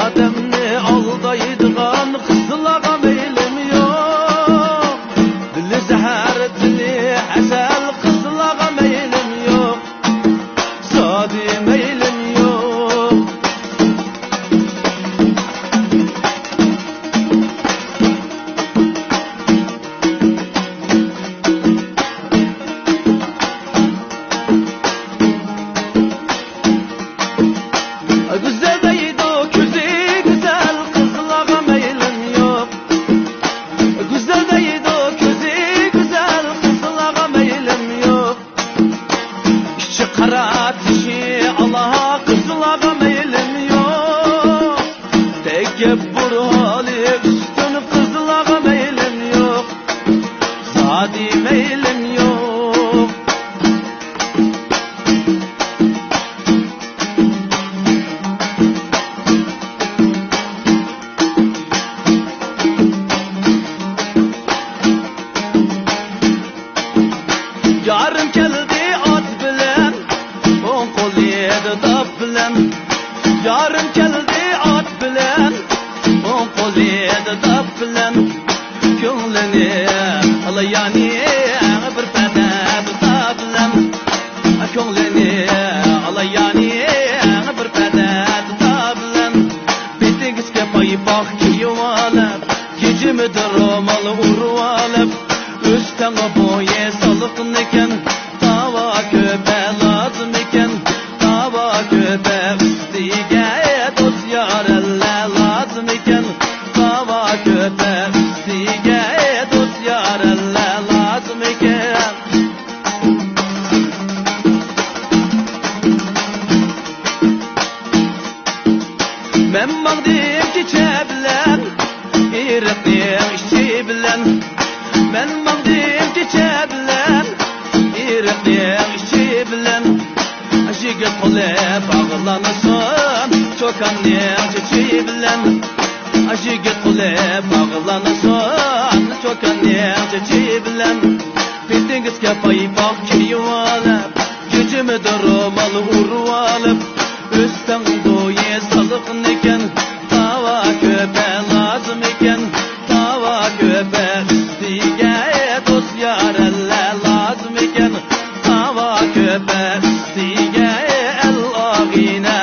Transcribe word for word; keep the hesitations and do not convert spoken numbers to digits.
ئادەمنى ئالدايدىغان قىزلارغا مەيلىم يوق. دىلى زەھەر، تىلى ھەسەل قىزلارغا مەيلىم يوق. زادى مەيلىم يوق. گۈزەل دەيدۇ كۆزى گۈزەل قىزلارغا مەيلىم يوق. گۈزەل دەيدۇ كۆزى گۈزەل قىزلارغا مەيلىم يوق. ئىچى قارا، تېشى ئالا قىزلارغا مەيلىم يوق. تەكەببۇر ھالى ئۈستۈن قىزلارغا مەيلىم يوق. زادى مەيلىم يوق. يارىم كەلدى ئات بىلەن، ئوڭ قولىدا داپ بىلەن. يارىم كەلدى ئات بىلەن، ئوڭ قولىدا داپ بىلەن. كۆڭلىنى ئالايانى بىر پەدە دۇتا بىلەن. كۆڭلىنى ئالايانى بىر پەدە دۇتا بىلەن. بېتىگىچكە پايپاق كىيىۋالىپ، كېچىمىدە رومال ئۇرۇۋالىپ، ئۆستەڭ بويى سالقىنكەن، تاۋا كۆپە لازىمكەن، تاۋا كۆپە ئۈستىگە دوست يارەنلەر لازىمكەن، تاۋا كۆپە ئۈستىگە دوست يارەنلەر لازىمكەن. مەن ماڭدىم كېچە بىلەن، ئېرىقنىڭ ئىچى بىلەن. مەن ماڭدىم كېچە بىلەن، ئېرىقنىڭ ئىچى بىلەن. يىگىت قولى باغلانسۇن چوكاننىڭ چېچى بىلەن. يىگىت قولى باغلانسۇن چوكاننىڭ چېچى بىلەن. بېتىگىچكە پايپاق كىيىۋالىپ، كېچىمىدە رومال ئۇرۇۋالىپ، ئۆستەڭ بويى سالقىنكەن، تاۋا كۆپە لازىمكەن، تاۋا كۆپە ئۈستىگە دوست يارەنلەر لازىمكەن، تاۋا كۆپە ئۈستىگە ئەل ئاغىنە